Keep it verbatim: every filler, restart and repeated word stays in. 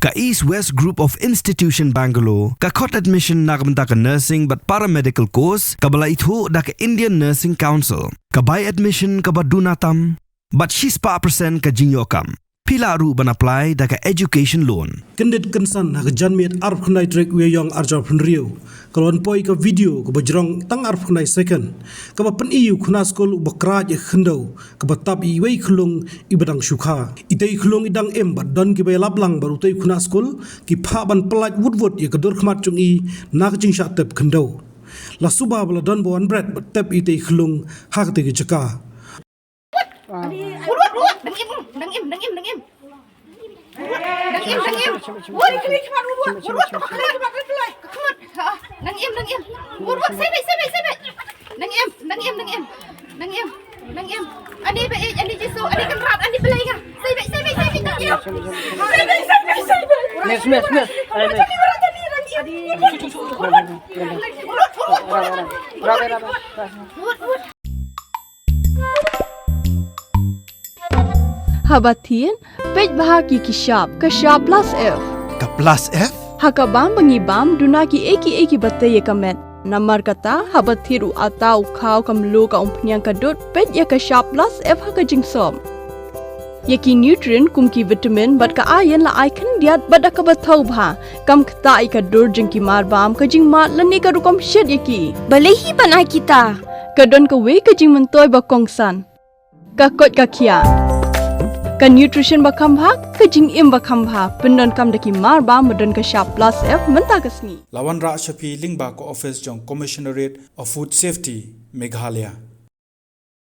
Ka East West Group of Institution Bangalore ka khot admission na ka bynta ka nursing bad paramedical course kaba la ithuh da ka Indian Nursing Council. Ka bai admission kaba duna tam bad shispah percent ka jingïoh kam. Phi lah ruh ban apply da ka education loan. Kyndit kynsan ha ka janmiet arphew khyndai tarik u Ïaïong arphew hynriew, ka la wan poi ka video kaba jrong tang arphew khyndai second, kaba pyni ïa u khynnah skul uba krad ïa ka khyndew kaba tap ïa iwei i khyllung iba dang shu kha. Itei i khyllung i dang im bad don kiba ïalap lang bad utei u khynnah skul, ki phah ban pyllait wut wut ïa ka dur khmat jong i na ka jingshah tep khyndew. La suba ba la don ba wan bret bad tep itei i khyllung ha katei ka jaka. Wut, wut, wut. Dang im, dang im, dang im, dang im. Wut, dang im, dang im. Wut, wut, wut. Dang im, dang im. Wut, wut, sei beit, sei beit, sei beit. Dang im, dang im, dang im. Dang im, dang im. Ani ba ïeit, ani Jisu, ani Kynrad, ani Blei nga. Sei beit, sei beit, sei beit, dang im. Sei beit, sei beit, sei beit. Miss, miss, miss. Wut, wut, wut. Wut, wut. Haba thied, peit bha ki ki shap, ka shap plus F. Ka plus F? Ha ka bam ba ngi bam, duna kiei kiei kiba tei ïa ka met. Namar kata, haba thied u atta, u khaw, ka mluh, ka umphniang, ka dud, peit ïa ka shap plus F ha ka jingsop. Ïa ki nutrient kum ki vitamin bad ka iron la ai khyndiat bad da kaba thaw bha. Kam ktah ïa ka dur jong ki mar bam, ka jingmad lane ka rukom shet ïa ki. Balei hi ban ai kita? Ka don kawei ka jingmyntoi ba kongsan. Ka koit ka khiah. Ka nutrition ba kham bha, ka jingim ba kham bha. Pyndonkam da ki mar bam ba don ka shap plus F mynta ka sngi. La wanrah sha phi lyngba ka office jong Commissionerate of Food Safety, Meghalaya.